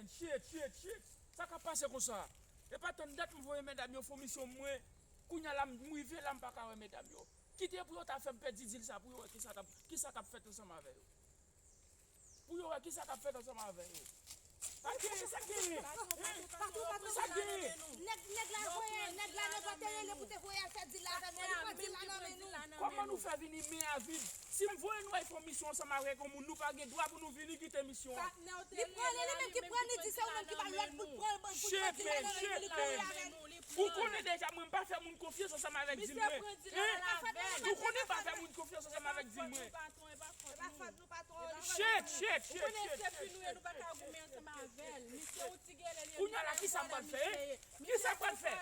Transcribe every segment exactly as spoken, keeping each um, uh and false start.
Shit, shit, shit. Sa k ap pase konsa? E pa tann dat m voye medam yo fè yon misyon mwen. Kounye a la m rive la m pa ka wè medam yo. Kite pou yo ta fè m pèdi dil sa pou yo wè kisa k ap, kisa k ap fèt ansanm avè yo. Pou yo wè kisa k ap fèt ansanm avè yo. Sa k genyen, sa k genyen? Sa k genyen? Nèg, nèg la voye, nèg la nenpòt te rele pou te voye al fè dil la avè nou, li pran dil la nan men nou. Kòman nou fè vini men a vid? Si m voye nou al fè yon misyon ansanm avèk yon moun, nou pa gen dwa pou nou vini kite misyon an. Li pran li, li menm ki pran li, di se ou menm ki ba l lòd pou l pran, pou l pran dil la nan men li, li kouri avè l. Ou konnen deja mwen m pa fè moun konfyans ansanm avèk dil mwen. Hein? Ou konnen m pa fè moun konfyans ansanm avèk dil mwen. Shit, shit, shit, shit, shit. Kounye a la kisa m pral fè? Hein? Kisa m pral fè?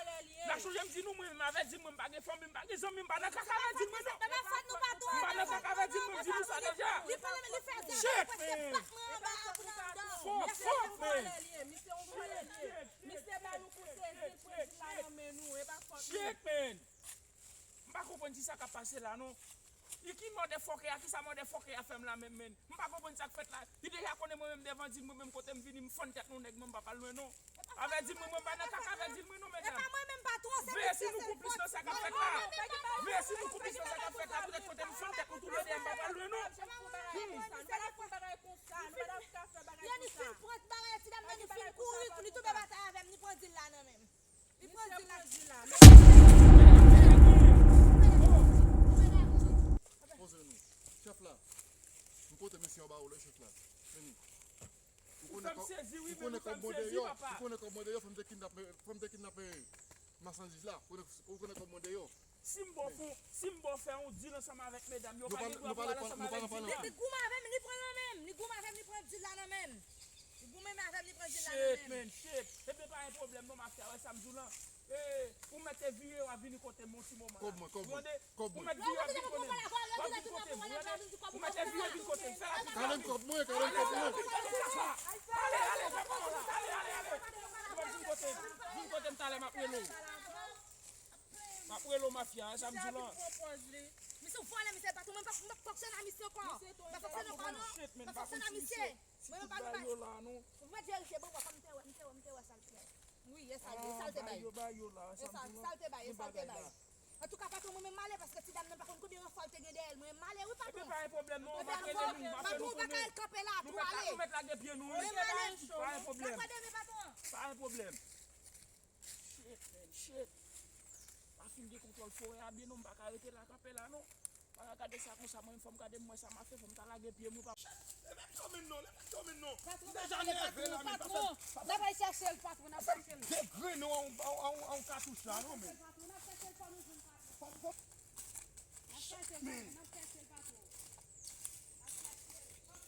N a chonje m di nou mwen menm avè dil mwen m pa gen fanmi, m pa gen zanmi, m pa nan kaka avè dil mwen non. M pa nan kaka avè dil mwen, m di nou sa deja. Shit, man. Fò, fò, man. Shit, man. M pa konprann kisa k ap pase la non. E ki mòde fòkè a, kisa mòde fòkè a fè m la menm, menm? M pa konprann sa k fèt la. Li deja konnen mwen menm devan dil mwen menm kote m vini, m fann tèt yon nèg, mwen m pa pral lwen non. Avè dil mwen, mwen pa nan kaka avè dil mwen non, medam. E pa mwen menm patwon, se misye, se li. Veye sou nou konplis nan sa k ap fèt la. Veye sou nou konplis nan sa k ap fèt la, poutèt kote m fann tèt nou toulède, m pa pral lwen non. Hmm. Yo ni fin pran bagay ti dam nan, ni fin kouri, ni touve batay avè m, ni pran dil la nan men m. Li pran dil la. Poze nou. Chèf la, m pote misyon ba ou, le chèf la. Vini. Ou konnen kòb mwen deyò, ou konnen kòb mwen deyò, fò m te kidnape, fò m te kidnape machandiz la, ou konnen, ou konnen kòb mwen deyò. Si m ba w fè, si m ba w fè yon dil ansanm avèk medam yo, pa gen dwa pou al ansanm avèk dil la. Li goumen avè m, li pran nan men m, li goumen avè m, li pran dil la nan men m. Li goumen avè m, li pran dil la nan men m. Shit, man, shit. Ebyen, pa gen pwoblèm non, mafya, wè sa m di w lan. Eh, ou mèt te vire, w ap vini kote m yon ti moman la. Kòb mwen, kòb mwen, kòb mwen. Ou mèt vire, w ap vini kote m. W ap vini kote m, ou tande? Ou mèt te vire, vin kote m. Fè rapid. Kale m kòb mwen, kale m kòb mwen. Ale, ale, fè kòb mwen, ale, ale, ale. Ou mèt vin kote m. Vin kote m talè, m ap rele w. M ap rele w, mafya, e sa m di w lan. Misye vòlè, misye patwon, mwen pa, mwen pa fonksyone a misye ankò. Mwen pa fonksyone ankò non. Mwen pa fonksyone a misye. Mwen menm pa nou pa. Mwen verifye bon, bon, m te wè, m te wè, m te wè sa l fè. Wi, e sa l ye, e sa l te bay. E sa, sa l te bay, e sa l te bay. Antouka, patwon, mwen menm m ale, paske ti dam nan pa konn konbyen ranfò l te gen dèyè l. Mwen menm m ale, wi, patwon. Ebyen, pa gen pwoblèm, non, m ap rele nou, m ap fè nou konnen. Patwon, ou pa ka al kanpe la, tou ale. Nou mèt lage pye nou, wi. Mwen menm m ale. Pa gen pwoblèm. N ap wè demen, patwon. Pa gen pwoblèm. Shit, man, shit. Pa fin gen kontwòl forè a byen non, m pa ka rete la kanpe la non. Pa ka gade sa konsa, mwen fò m gade m wè sa m a fè, fò m ta lage pye m wi papa. Leve pye w menm non, leve pye w menm non. M deja leve la menm, papa. N ap al chèche l, patwon, n ap chèche l. Degre non, a yon, a yon, a yon katouch la non, men. N ap chèche l, patwon, n ap chèche l, fò nou jwenn patwon. N ap chèche l, patwon, n ap chèche l, patwon.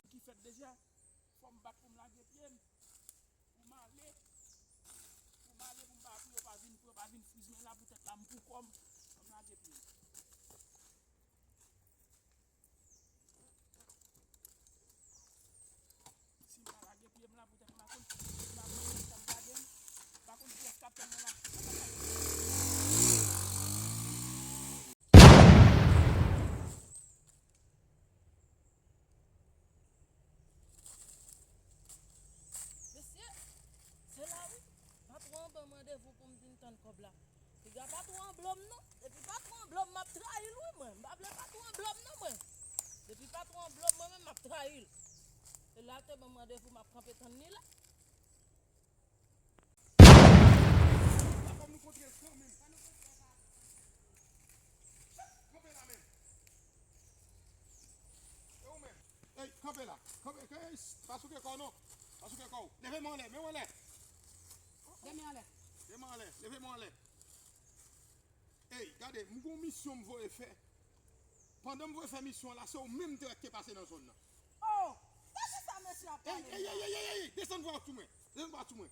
Ki fèt deja, fò m bat pou m lage pye m. Pou m ale, pou m ale, pou m pa, pou yo pa vin, pou yo pa vin friz mwen la, poutèt la m pou kò m, fò m lage pye m. Si m pa lage pye m la, poutèt m pa konn, m pa konn kiyès k ap gade m, m pa konn kiyès k ap fè mwen la. Mesye, se la wi. Patwon an ban m randevou pou m vin tann kòb la. Piga patwon an blo m non. Depi patwon an blo m, m ap trayi l wi mwen. M pa vle patwon an blo m non mwen. Depi patwon an blo m, mwen menm m ap trayi l. Se la l te ban m randevou, m ap kanpe tann li la. Pa fò nou kontre kanmenm. Kanpe la menm. E ou menm? Ey, kanpe la. Kanpe, ey, pa souke kò w non. Pa souke kò w. Leve men w anlè, men w anlè. Leve men anlè. Leve men anlè, leve men anlè. Ey, gade, m gon misyon m voye fè. Pandan m voye fè misyon an la, se ou menm m te wè k te pase nan zòn nan. Oh! Gade sa mesye ap pale. Ey, ey, ey, ey, ey, ey, desann vwa w sou mwen. Desann vwa w sou mwen.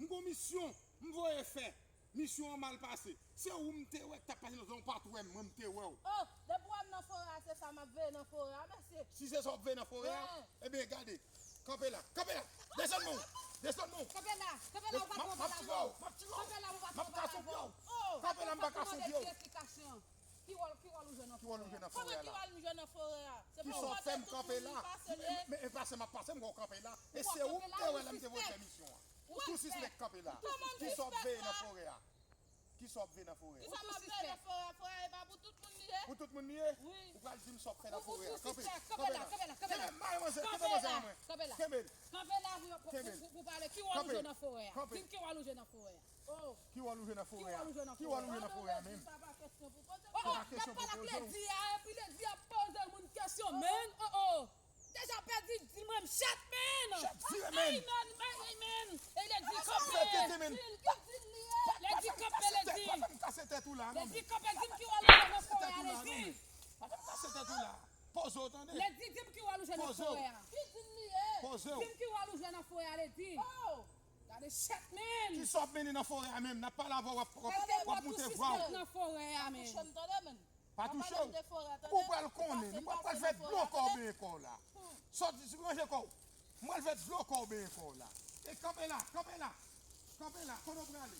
M gon misyon, m voye fè. Misyon an mal pase. Se ou m te wè k t ap pase nan zòn, ou pa t wè m, mwen m te wè w. Oh, depi w wè m nan forè a, se sa m ap veye nan forè a, mesye. Si se sa w ap veye nan forè a, ebyen gade. Kanpe la, kanpe la. Desann men w. Desann men w. Kanpe la, kanpe la, ou pa twonpe la, non. M ap tire w, m ap tire w. Kanpe la, ou pa twonpe la, non. Oh, kanpe la, m pa ka twonpe w. Ki wòl, ki wòl ou jwe nan forè a? Ki wòl ou jwe nan forè a la? Ki wòl m jwe nan forè a? Se Kisa w fè m kanpe la? Men, men, men pase m ap pase, m wè w kanpe la. E se ou m te wè lè m te voye fè misyon an. Tou sispèk kanpe la. Kisa w ap veye nan forè a? Kisa w ap veye nan forè a? Kisa m ap veye nan forè a? Forè a e pa pou tout moun li ye? Pou tout moun li ye? Wi. Ou pral di m sa w ap fè nan forè a. Kanpe, kanpe la, kanpe la, kanpe la. Kenbe, mare manzè, kenbe manzè nan mwen. Kanpe la. Kenbe l. Kanpe la pou, pou, pou, pou pale. Ki wòl ou jwe nan forè a? Di m ki wòl ou jwe nan forè a? Oh. Ki wòl ou jwe nan forè a? Ki wòl ou jwe nan forè a menm? Se pa kesyon pou poze. Oh, oh, n ap pale ak Ledi a, epi Ledi ap poze moun kesyon, man. Oh, oh. Deja pèdi di mwen m chat, man. Chat vire, man. Ay, man, ay, ay, man. E Ledi kanpe. Ledi kanpe, Ledi. Ledi kanpe, di m ki wòl ou jwe nan forè a, Ledi. Pa fè m kase tèt ou la. Poze w, tande. Ledi, di m ki wòl ou jwe nan forè a. Poze w. Di m ki wòl ou jwe nan forè a, Ledi. Oh. Gade chat, man. Kisa w ap mennen nan forè a menm? N ap pale avè w, w ap, w ap, w ap moute vwa w. Nan forè a menm. Pa touche w. Ou pral konnen. Nou pral, pral fè dlo kò w benyen kò w la. Sòti, ranje kò w. M pral fè dlo kò w benyen kò w la. E kanpe la, kanpe la. Kanpe la. Kote w prale?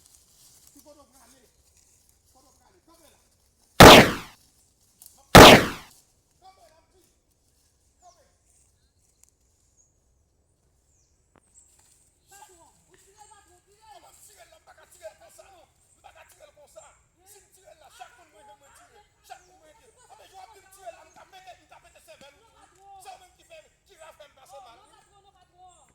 Ki kote w prale? Kote w prale? Kanpe la. Kanpe la, m di. Kanpe. Patwon, ou tire l, patwon, tire l. Kòman m tire l la? M pa ka tire l konsa non. M pa ka tire l konsa. Si m tire l la, chak moun mwen jwenn mwen tire. Chak moun mwen jwenn. Anben, jan w ap di m tire l la, m ka pete, m ka pete sèvèl ou tou wi. Se ou menm ki fè, ki fè m pase mal wi.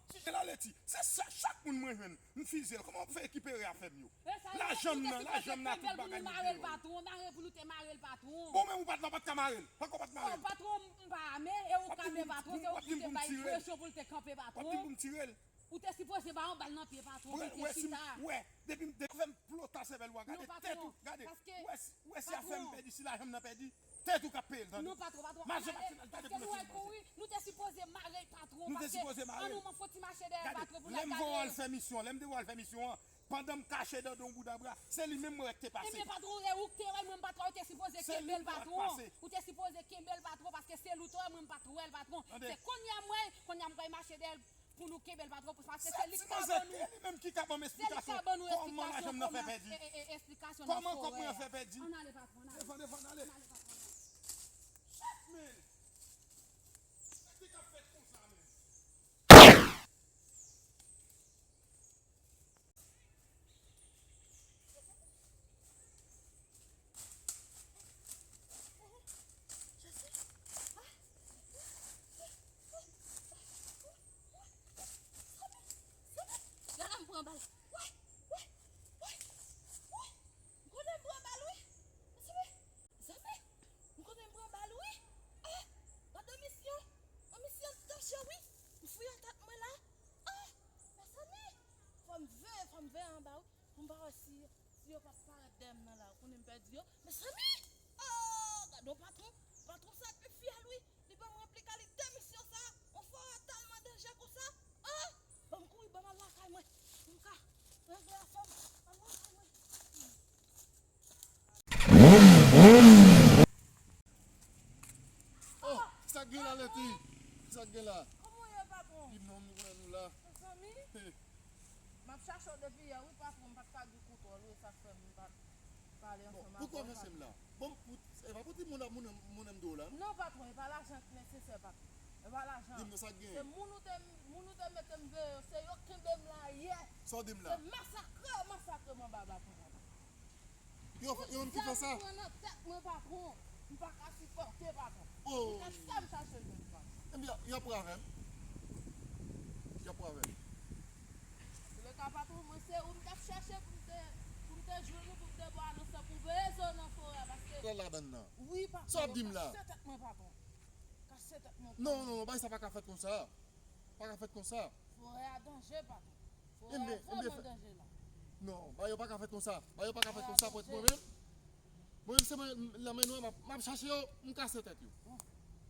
Si jen la Ledi, se sa, chak moun mwen jwenn, m fize l. Kòman w ap fè rekipere afè m yo? Lajan m nan, lajan m nan, tout bagay m te mare l, patwon, mare pou nou te mare l, patwon. Bon, men ou pa t la, w pa t ka mare l. Ankò w pa t mare l. Patwon, m pa ame, e ou k ame patwon, se ou ki te bay presyon pou l te kanpe patwon. W ap di m pou m tire l. Ou te sipoze ba yon bal nan pye patwon, ou te chita. Wè, depi m te fè m plota sèvèl ou a, gade tèt ou, gade. Wè si, wè si afè m pèdi, si lajan m nan pèdi, tèt ou k ap peye l, tande. Non, patwon, patwon, ann ale. Paske nou al kouri, nou te sipoze mare l, patwon, paske an nou fon ti mache dèyè patwon pou n al gade. Lè m voye w al fè misyon, lè m te voye w al fè misyon an, pandan m kache nan do yon bout abra, se li menm mwen wè k te pase. Ebyen, patwon, e ou k te wè l, mwen m pa t wè l, ou te sipoze kenbe l, patwon. Ou te sipoze kenbe l, patwon, paske se li w te wè, mwen m pa t wè l, patwon. Se kounye a m wè l, kounye a m pral mache dèyè l pou nou kenbe l, patwon, paske se li k ka ban nou, se li k ka ban nou esplikasyon kòman lajan m nan fè pèdi. Kòman kòb mwen an fè pèdi? Ann ale, patwon, ann ale. Defann, defann, ale. Ann ale, patwon, ann ale. Shit, man! Sa ki t ap fèt konsa, man? Gade m pran bal. Woy! Woy! Woy! Woy! M konnen m pran bal, wi. Mezanmi! M konnen m pran bal, wi. Ah! Gade yon misyon. Yon misyon danje, wi. M fouye tèt mwen la. Ah! Mezanmi! Fò m veye, fò m veye anba, wi. Pou m pa wè si, si yo pa parèt dèyè m nan la. Ou konnen m pèdi yo. Mezanmi! Oh! Gade yon patwon. Patwon sa pi fyèl, wi. Li ban mwen replika, li demisyon sa. Yon forè tèlman danje konsa. Oh! Ban m kouri, ban m al lakay mwen. Pou m ka regle afè m. Al lakay mwen. Oh, sa k gen la, Leti? Sa k gen la? Kòman w ye, patwon? Di m non, m konnen nou la. Mezanmi, m ap chache w depi yè, wi, patwon, m pa t ka gen kontwòl, wi, sa k fè m pa t pale ansanm avè w, patwon. Bon, poukò w vin sèm la? Bon, pou, e pa pou ti moun ap moun, moun m do la, non? Non, patwon, e pa lajan k nesesè, patwon. E pa lajan. Di m non, sa k gen? Se moun ou te, moun ou te mete m veye yo, se yo k kenbe m la yè. Sa w di m la? Se masakre yo masakre m anba baton, patwon. Yo, yo menm ki fè sa? Kout zam pran nan tèt mwen, patwon. M pa ka sipòte, patwon. Oh. Poutèt sa m chache jwenn, patwon. Ebyen, y ap pran avè m. Y ap pran avè m. Antouleka, patwon, mwen se ou m t ap chache pou m te, pou m te jwenn ou, pou m te ba w anonse pou veye zo nan forè a, paske... Sa w ladann nan? Wi, patwon, sa w ap di m la? Kase tèt mwen, patwon. Kase tèt mwen, patwon. Non, non, non, bagay sa pa ka fèt konsa. Pa ka fèt konsa. Forè a danje, patwon. Forè a vrèman danje la. Non, bagay yo pa ka fèt konsa. Bagay yo pa ka fèt konsa, prèt mwen menm. Mwen menm se mwen, lanmen nwè, m ap, m ap chache yo, m kase tèt yo. Bon,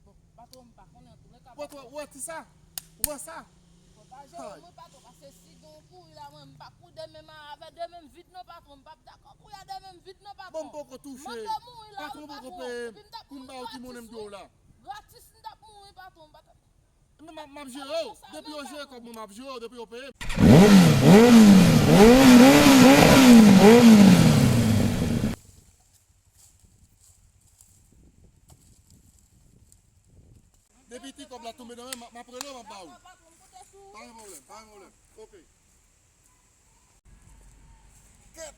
bon, patwon, m pa konnen antouleka, patwon. Ou wè ti sa? Ou wè sa? Fò pa jere mwen, patwon, paske si gen yon kouri la, mwen, m p ap kouri de men m avè de men m vid non, patwon. M p ap dakò kouri a de men m vid non, patwon. Bon, m poko touche. Mande mouri la, wi, patwon. Patwon poko peye m pou m ba w ti monnen m do la. Gratis, m t ap mouri, patwon. M pa t ap Men m ap, m ap jere w. Depi yo jere kòb mwen, m ap jere w. Depi yo peye m. Depi ti kòb la tonbe nan men, m ap rele w, m ap ba ou. Dakò, patwon, m konte sou ou. Pa gen pwoblèm, pa gen pwoblèm. Ok. Kèt!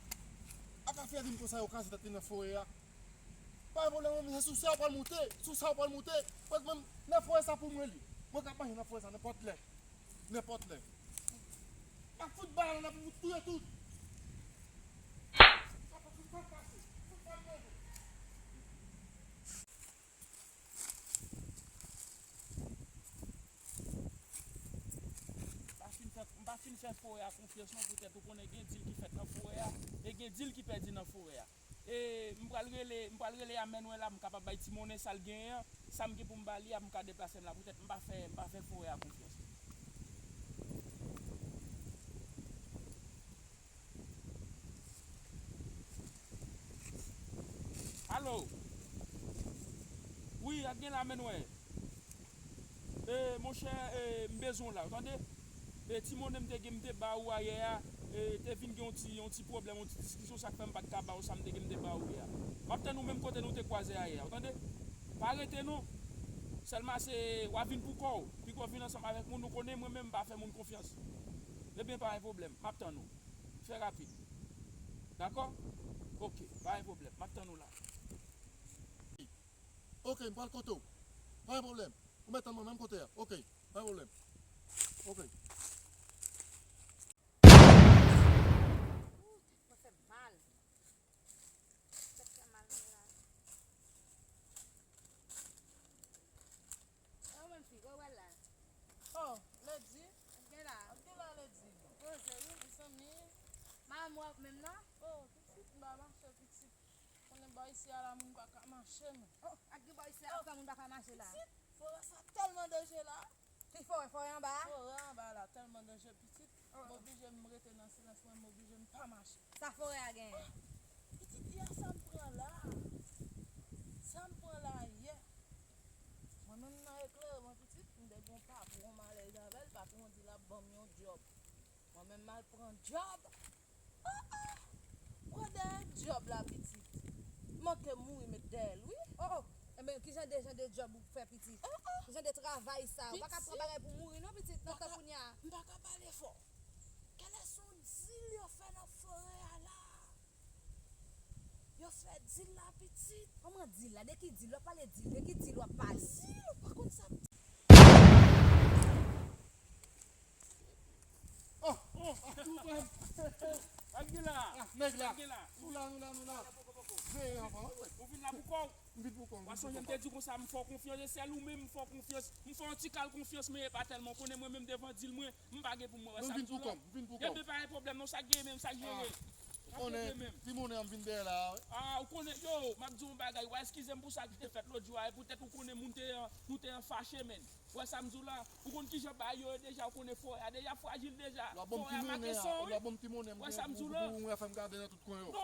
Apa fè vin konsa yo kraze tèt li nan forè a. Pa gen pwoblèm, se sou sa w pral moute, sou sa w pral moute. Mwen, mwen, nan forè sa pou mwen li. Mwen ka manje nan forè sa nenpòt lè. Nenpòt lè. M ap fout bal la, n ap fout touye tout. M ap fout bal pase. Fout bal manje. M pa fin fè, m pa fin fè forè a konfyans non, poutèt ou konnen gen dil ki fèt nan forè a, e gen dil ki pèdi nan forè a. E m pral rele, m pral rele Amènwè la, m kapab bay ti monnen sa l genyen an, sa m gen pou m ba li a, m ka deplase m la, poutèt m pa fè, m pa fè forè a konfyans. Alo? Wi, ak gen la, Amènwè. E, monchè, e, m bezwen w la, w tande? E, ti monnen m te gen, m te ba ou ayè a, e, te vin gen yon ti, yon ti pwoblèm, yon ti diskisyon, sa k fè m pa t ka ba ou sa m te gen, m te ba ou yè a. M ap tann ou menm kote nou te kwaze ayè a, w tande? Pa rete non. Sèlman se w a vin pou kò w. Piga w vin ansanm avèk moun, ou konnen mwen menm m pa fè moun konfyans. Ebyen, pa gen pwoblèm, m ap tann ou. Fè rapid. Dakò? Ok, pa gen pwoblèm, m ap tann ou la. Ok, m pral kote w. Pa gen pwoblèm. Ou mèt tann mwen menm kote a. Ok, pa gen pwoblèm. Ok. Ou, tèt mwen fè m mal. Tèt fè mal mwen la. Kòman fi, kòman w la? Oh, Lady. Ap gen la. Ap gen la, Lady. Poze wi. Mezanmi. Madanm ou ap menm nan? Oh, pitit, m pa mache, pitit. Konnen bò isi a la, moun pa ka mache, men. Oh, ak gen bò isi a, oh, fè moun pa ka mache la. Pitit, forè sa tèlman danje la. Ki forè, forè anba a? Forè anba la, tèlman danje, pitit. Oh. M oblije m rete nan silans mwen, m oblije m pa mache. Sa forè a genyen? Ah, pitit, yè sa m pran la. Sa m pran la yè. Mwen menm nan eklere mwen pitit, m te gon patwon malèz avè l, patwon di l ap ban m yon djòb. Mwen menm m al pran djòb. Oh, oh! Pran dèyè djòb la pitit. Manke mouri met dèyè l wi. Oh, oh! Enben, ki jan de, jan de djòb ou fè pitit? Oh, oh! Ki jan de travay sa? Ou pa ka pran bagay pou mouri non pitit, nan tan kounye a. M pa ka pale fò. Kèlè se yon dil yo fè nan forè a la? Yo fè dil la pitit. Kòman dil la? De ki dil? W ap pale dil. De ki dil w ap pale? Dil, ou pa konn sa? Oh, oh, ah, tou frè m. Ak gen la. Ah, nèg la. Ak gen la. Nou la, nou la, nou la. Veye anvan, wi. Ou vin la pou kò w. M vin pou kò m, m vin pou kò m. Ou pa sonje m te di konsa m fè w konfyans, e sèl ou menm m fè w konfyans. M fè w yon ti kal konfyans, men e pa tèlman. Ou konnen mwen menm devan dil mwen, m pa gen pou mwen wè sa m di w la. M vin pou kò m, m vin pou kò m. Ebyen pa gen pwoblèm non, sa k genyen menm, sa k jere. Ah, ou konnen, ti monnen an m vin dèyè la, wi. Ah, ou konnen, yo, m ap di w yon bagay, w a eskize m pou sa ki te fèt lòt jou a, e poutèt ou konnen moun te an, nou te an fache, menn. Ou wè sa m di w la? Ou konn kijan bagay yo ye deja, ou konnen forè a deja frajil deja. Forè a make san, wi. Ou wè sa m di w la? Non,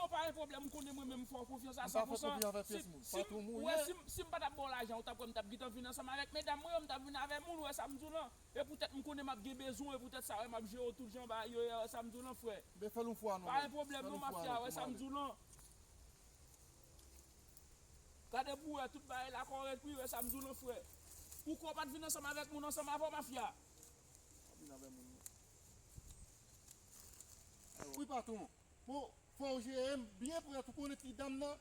pa gen pwoblèm, ou konnen mwen menm m fè w konfyans a san pou san. Si, si, ou wè, si, si m pa t ap ba w lajan, ou t ap wè m t ap gentan vin ansanm avèk medam mwen yo, m t ap vin avè moun, ou wè sa m di w la? E poutèt m konnen m ap gen bezwen, e poutèt sa, wè, m ap jere w tout jan bagay yo ye, wè sa m di w la, frè. Pa gen pwoblèm non, mafya, wè sa m di w la? Gade pou wè tout bagay la kòrèk wi, wè sa m di w lan frè. Ou kwè w pa t vin ansanm avèk moun ansanm avè w mafya? Pa vin avè moun non. Wi patwon. Bon, fò w jere m byen prèt, ou konnen ti dam nan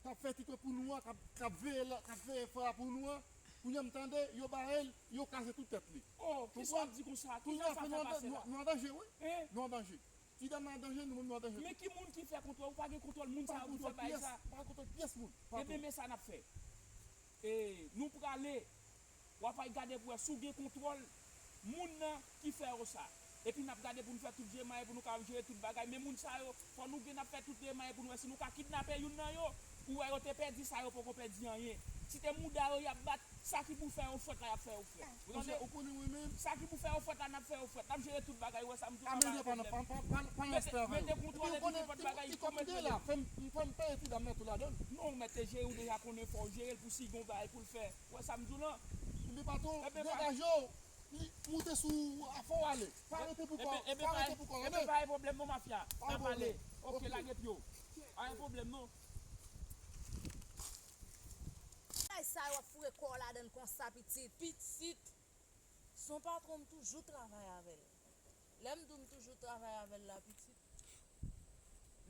k ap fè ti kwen pou nou an, k ap, k ap veye la, k ap veye fò a pou nou an. Kounye a m tande, yo bare l, yo kraze tout tèt li. Oh, kisa w ap di konsa? Kisa sa fè pase la? Nou an danje wi. Nou an danje. Ti dam nan an danje, nou menm nou an danje tou. Men ki moun ki fè kontwòl? Ou pa gen kontwòl moun sa yo pou fè bagay sa? Pa gen kontwòl pyès moun. Ebyen, men sa n ap fè. E, nou prale, w ap al gade pou wè si w gen kontwòl moun nan ki fè yo sa. Epi n ap gade pou n fè tout demach pou nou kapab jere tout bagay. Men moun sa yo, fò nou gen, n ap fè tout demach pou nou wè si nou ka kidnape youn nan yo. Ou wè yo te pèdi sa, yo poko pèdi anyen. Si te mouda yo y ap bat, sa ki pou fè yo fwèt la, y ap fè yo fwèt. Ou tande? Ou konnen mwen menm. Sa ki pou fè yo fwèt la, n ap fè yo fwèt. N ap jere tout bagay, ou wè sa m di w la, pa gen pwoblèm. Mete, mete kontwòl epi nenpòt bagay, kòmèt mete. Fè m, fè m peye ti dam nan tou ladan l. Non, ou mèt te jere, ou deja konnen fò w jere l pou si gon bagay pou l fè. Ou wè sa m di w lan? Ebyen patwon, degaje w. Li moute sou ou, fò w ale. Pa rete pou kò w. Pa gen pwoblèm non, mafya. N ap ale. Ok, lage pye w. Pa gen pwoblèm non. Ay, Sa yo ap foure kò w ladann konsa, pitit. Pitit, se yon patwon m toujou travay avè l. Lè m di w m toujou travay avè l la, pitit.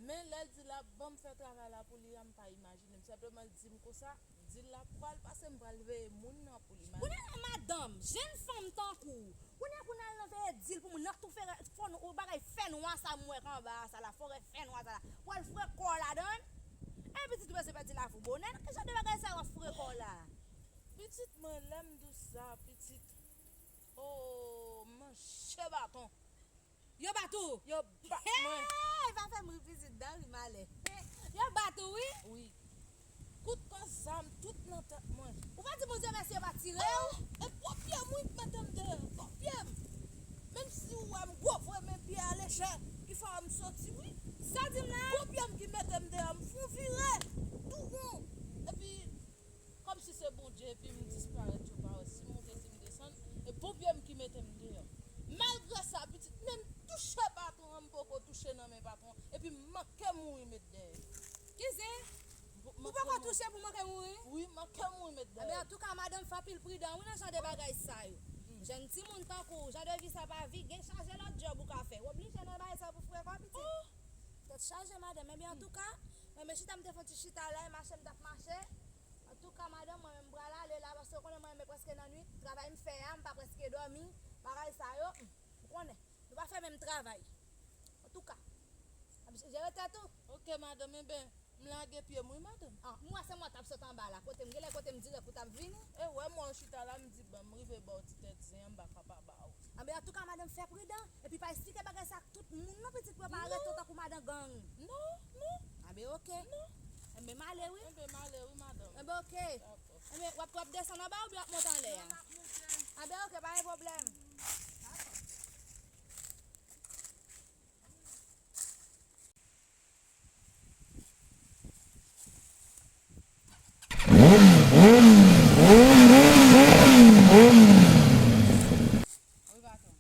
Men lè l di l ap ban m fè travay la pou li a, m pa imajine. M senpleman l di m konsa, m di l l ap pral pase, m pral veye moun nan pou li. Kounye a la, madanm, jenn fanm tankou w, kounye a pou n al nan veye dil pou moun nan tou fè fò nou, bagay fè nwa sa m wè k anba a sa la, forè fè nwa sa la, pou al foure kò w ladann. E pitit ou bezwen pèdi lavi w bonè, nan ki jan de bagay sa w ap foure kò w la? Pitit mwen, lè m di w sa, pitit. O, m manje baton. Yo bat ou? Yo bat mwen. Hey! Pa fè m ri pitit, dan ri malè. Yo bat ou, wi? Wi. Kout kò zam tout nan tèt mwen. Ou pa di Bondye mèsi yo pa tire w? E pwòp pye m wi k mete m deyò. Pwòp pye m. Menm si ou wè m gwo vre, men pye a lejè. Ki fè m soti wi. Sa w di m la? Pwòp pye m ki mete m deyò. M fè yon vire tou won. Epi kòmsi se Bondye, epi m disparèt, yo pa wè si m monte, si m desann, e bon pye m ki mete m deyò. Malgre sa, pitit, menm touche patwon an, m poko touche nan men patwon an, epi m manke mouri met dèyè. Ki zen? Ou poko touche pou manke mouri? Wi, m manke mouri met dèyè. Enben, antouka, madanm, fè anpil pridan, wi, nan jan de bagay sa yo. Jèn timoun tankou w, jan de vi sa pa vi, gen chaje lòt djòb ou ka fè. W oblije nan bagay sa yo pou foure kò, pitit. Tèt chaje, madanm. Enben, antouka, mwen, men chita, m te fè yon ti chita la, e mache m t ap mache. Antouka, madanm, mwen menm m pral ale la, paske w konnen mwen menm prèske nan nwit, travay m fè a, m pa prèske dòmi, bagay sa yo, hmm, ou konnen, nou pa fè menm travay. Antouka, ap jere tèt ou. Ok, madanm, enben, m lage pye m wi, madanm. Ah, m wè se mwen t ap sot anba la, kote m, genlè kote m dirèk ou t ap vini. E wè mwen chita la, m di, bon, m rive ba w ti tèt zen an, m pa ka pa ba ou. Anben, antouka, madanm, fè pridan. Epi pa esplike bagay sa ak tout moun non, pitit, pou yo pa arete w tankou madan gang. Non, non. Anben, oke. Non. Enben, m ale, wi. Enben, m ale, wi, madanm. Enben, oke. Dakò. Enben, w ap, w ap desann anba oubyen w ap monte anlè a? Non, m ap monte. Anben, oke, pa gen pwoblèm. Dakò. Wi, patwon.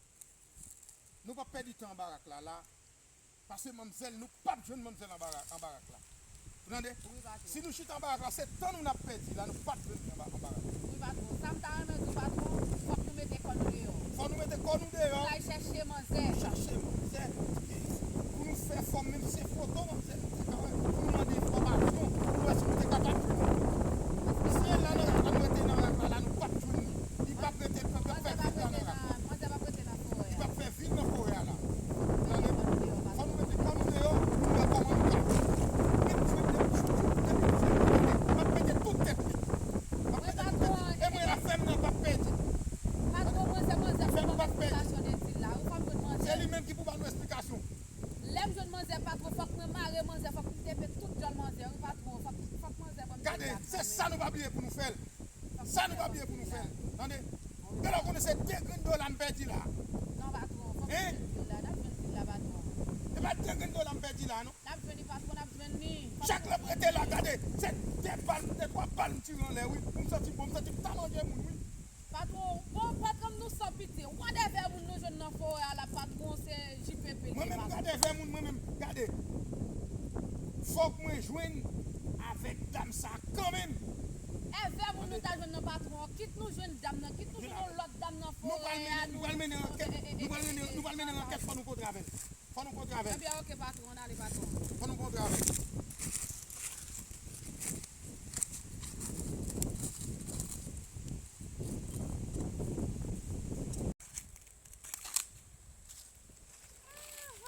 Nou p ap pèdi tan an barak la, la. Paske manmzèl, nou p ap jwenn manmzèl an barak, an barak la. Ou tande? Wi, patwon. Si nou chita an barak la, se tan nou n ap pèdi la, nou p ap jwenn li an ba-, an barak la. Wi, patwon. Sa m ta renmen di w, patwon, fòk nou mete kò nou deyò. Fò nou mete kò nou deyò. Nou al chèche manzè. Nou chache manzè. Pou nou fè fòm, menm si se foto manzè, nou te ka wè. Pou nou mande enfòmasyon, pou nou wè si nou te kapab jwenn li. Si se la nan rak la, nou rete nan rak la, la, nou p ap jwenn li. Li p ap rete, l p ap fè vit la nan rak la. Manzè p ap rete nan forè a. Li p ap fè vit nan forè a la. Tande? Fò nou mete kò nou deyò, pou nou wè kòman nou ka. Depi jwenn, depi jwenn, depi jwenn, m ap pete tout tèt li. M ap pete tout tèt li. E mwen la, fè m nan p ap pèdi. Patwon, mwen se manzè pou ban m esplikasyon de dil la. Ou fè m jwenn manzè. Se li menm ki pou ban nou esplikasyon. Lè m jwenn manzè, patwon, fòk mwen mare manzè, fòk m tepe tout djòl manzè, wi, patwon. Fòk, fòk manzè ban m dil la. Gade, se sa nou pa bliye pou nou fè l. Sa nou pa bliye pou nou fè l. Tande? Gade, w konnen se de grenn dola m pèdi la. Non, patwon, fòk nou jwenn dil la. N ap jwenn dil la, patwon. E pa de grenn dola m pèdi la, non. N ap jwenn li, patwon, n ap jwenn li. Chak lè m rete la, gade, se de bal, de twa bal m tire anlè, wi. Pou m santi bon, m santi m ta manje moun, wi. Patwon, bon, patwon, nou san piti. Gade vè moun nou jwenn nan forè a la, patwon, se J P P li ye, patwon. Mwen menm, gade vè moun, mwen menm, gade. Fòk mwen jwenn avèk dam sa kanmenm. E vè moun nou ta jwenn nan patwon, kit nou jwenn dam nan, kit nou jwenn yon lòt dam nan forè a, nou pral mennen ankèt, nou pral mennen, nou pral mennen ankèt, fò nou kontre avè l. Fò nou kontre avè l. Ebyen, oke, patwon, ann ale, patwon. Fò nou kontre avè l.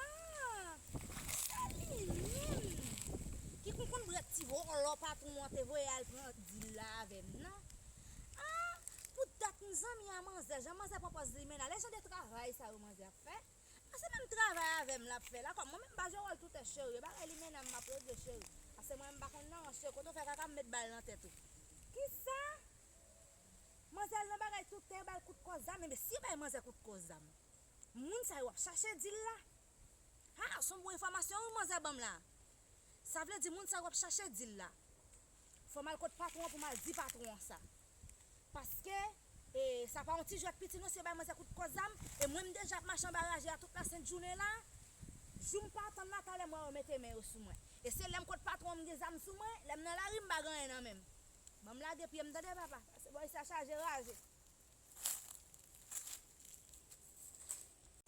Aha! Se li menm ki konn konn brèt ti vòlò patwon an te voye al pran dil la avè m nan. Ah, pou dat m zanmi a manzè, jan manzè pran pòz li menaj, e jan de travay sa yo manzè ap fè? A se menm travay avè m l ap fè la, kòm mwen menm m pa jwe wòl toutè cheri, e bagay li menaj m m ap regle cheri. Paske mwen menm m pa konn nan ran cheri, kote w fè kaka m met bal nan tèt ou. Kisa? Manzè al nan bagay toutè, ba l kout kò zam, enben si yo bay manzè kout kò zam, moun sa yo ap chache dil la. Ha, se yon bon enfòmasyon wi manzè ban m la. Sa vle di moun sa yo ap chache dil la. Fò m al kot patwon an pou m al di patwon an sa. Paske, e, sa pa yon ti jwèt piti non, si yo bay manzè kout kò zam, e mwen m deja ap mache anba raje a tout lasent jounen la. Jou m pa tann la, talè m wè yo mete men yo sou mwen. E se lè m kot patwon an m gen zam sou mwen, lè m nan lari m pa gen anyen nan men m. Ban m lage pye m tande papa. Pase bò sa chaje raje.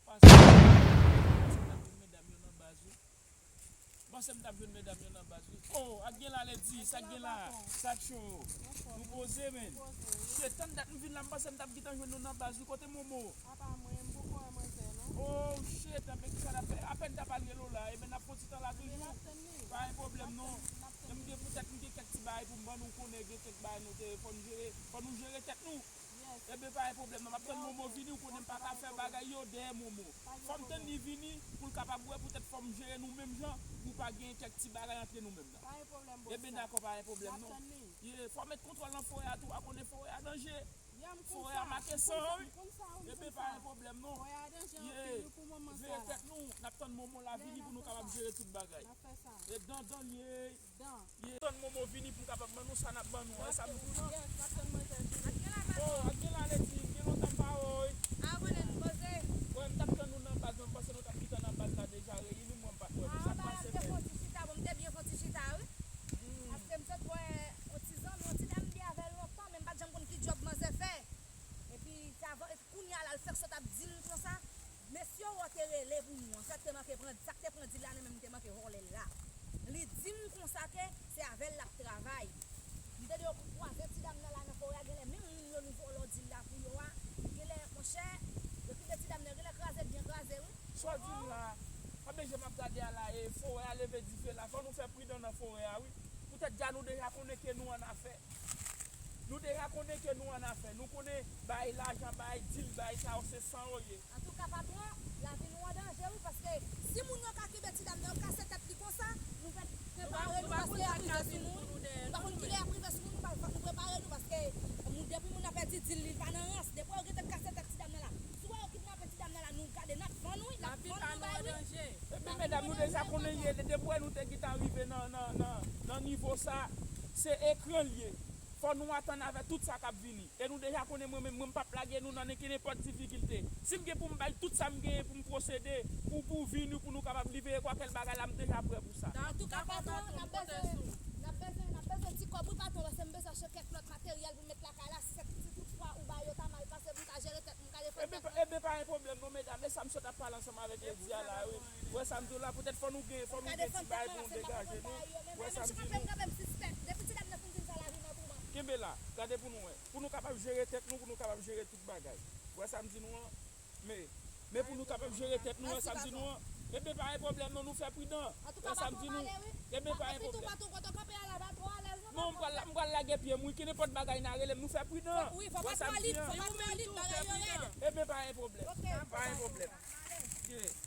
Pase, m panse m t ap jwenn medam yo nan baz wi. M panse m t ap jwenn medam yo nan baz wi. Oh, ak gen la Lady, sa k gen la? Sa k cho? Nou poze, men. Shit, tann dat m vin la, m panse m t ap gentan jwenn nou nan baz wi. Kote Momo? Apa mwen, m poko wè manzè non. Oh shit, anben kisa n ap fè? Apèn t ap al rele w la, ebyen n ap fè yon ti tan la toujou. Pa gen pwoblèm non. M gen poutèt m gen kèk ti bagay pou m ban nou, konnen gen kèk bagay nou te fò n jere, fò nou jere tèt nou. Ebyen pa gen pwoblèm non, m ap tann Momo vini, ou konnen m pa ka fè bagay yo dèyè Momo. Fò m tann li vini pou l kapab wè poutèt fò m jere nou menm jan pou pa gen kèk ti bagay antre nou menm nan. Ebyen dakò, pa gen pwoblèm non. Ye, fò w met kontwòl nan forè a tou, w a konnen forè a danje. Forè a make san wi. Ebyen pa gen pwoblèm non. Ye, veye tèt nou, n ap tann Momo la vini pou nou kapab jere tout bagay. E dan dan l ye. Ye, tann Momo vini pou m kapab ban nou sa n ap ban nou an, sa m di w lan. Oh, ak gen la Lady, gen lontan m pa wè w wi. Wè, m t ap tann nou nan baz, mwen m panse nou t ap gentan nan baz la deja, reyini mwen m pa t wè nou, sa k pase menm? Bon, m te byen fè yon ti chita wi. Paske m sot wè yon ti zanmi, yon ti dam m te avè l lontan, men m pa t janm konn ki djòb manzè fè. Epi, sa va, epi kounye a la, l fèk sot ap di m konsa, mesye w te rele pou nou an, sa k te manke pran, sa k te pran dil la nan men m, te manke vòlè l la. Li di m konsa ke se avè l l ap travay. M tande yo kwaze ti dam nan la nan forè a, genlè menm moun yo nou vòlò dil la pou yo a, genlè, monchè, yo kite ti dam nan, genlè kraze byen kraze wi. Sa w di m la, pa bezwen m ap gade a la, e forè a leve dife la, fò nou fè pridan nan forè a wi. Poutèt dja nou deja konnen ke nou annafè. Nou deja konnen ke nou annafè. Nou konnen bay lajan, bay dil, bay sa yo, se san yo ye. Antouka, patwon, lavi nou an danje wi, paske si moun yo ka kenbe ti dam nan, yo kase tèt li konsa, nou fèk prepare nou, paske y ap rive sou nou wi. Nou pa konn kilè y ap rive sou nou, nou pa, fòk nou prepare nou, paske moun, depi moun nan pèdi dil li, li pa nan rans. Depi yo gentan kase tèt ti dam nan la, si w wè yo kidnape ti dam nan la, nou gade, n ap vann wi, n ap vann nou bay wi. Ebyen medam, nou deja konnen l ye, depi w wè nou te gentan rive nan, nan, nan, nan nivo sa, se ekran l ye. Fò nou atann avè tout sa k ap vini. E nou deja konnen mwen menm, mwen m p ap lage nou nan nenki nenpòt difikilte. Si m gen pou m bay tout sa m genyen pou m pwosede, pou, pou vini, pou nou kapab livre kwakèl bagay la, m deja prè pou sa. Antouka, patwon, n ap bezwen, n ap bezwen, n ap bezwen ti kòb wi, patwon, paske m bezwen achte kèk lòt materyèl pou m met lakay la, si se, si toutfwa ou ba yo ta mal pase pou m ka jere tèt mwen, m ka defann tèt mwen. Ebyen, pa gen pwoblèm non, medam, e sa m sot ap pale ansanm avèk Lady a la wi. Ou wè sa m di w la, poutèt fò nou gen, fò nou gen ti bagay pou nou degaje nou. Ou wè sa m di nou? Depi ti dam nan fin di m sa, lavi m an touman. Kenbe la, gade pou nou wè. Pou nou kapab jere tèt nou, pou nou kapab jere tout bagay. Ou wè sa m di nou an? Men, men pou nou kapab jere tèt nou, ou wè sa m di nou an? Ebyen pa gen pwoblèm non, nou fè pridan. Ou wè sa m di nou? Ebyen pa gen pwoblèm. Non, m pral, m pral lage pye m wi, ki nenpòt bagay n a rele m, nou fè pridan. Ou wè sa m di an? Ebyen pa gen pwoblèm. Pa gen pwoblèm. Yeah.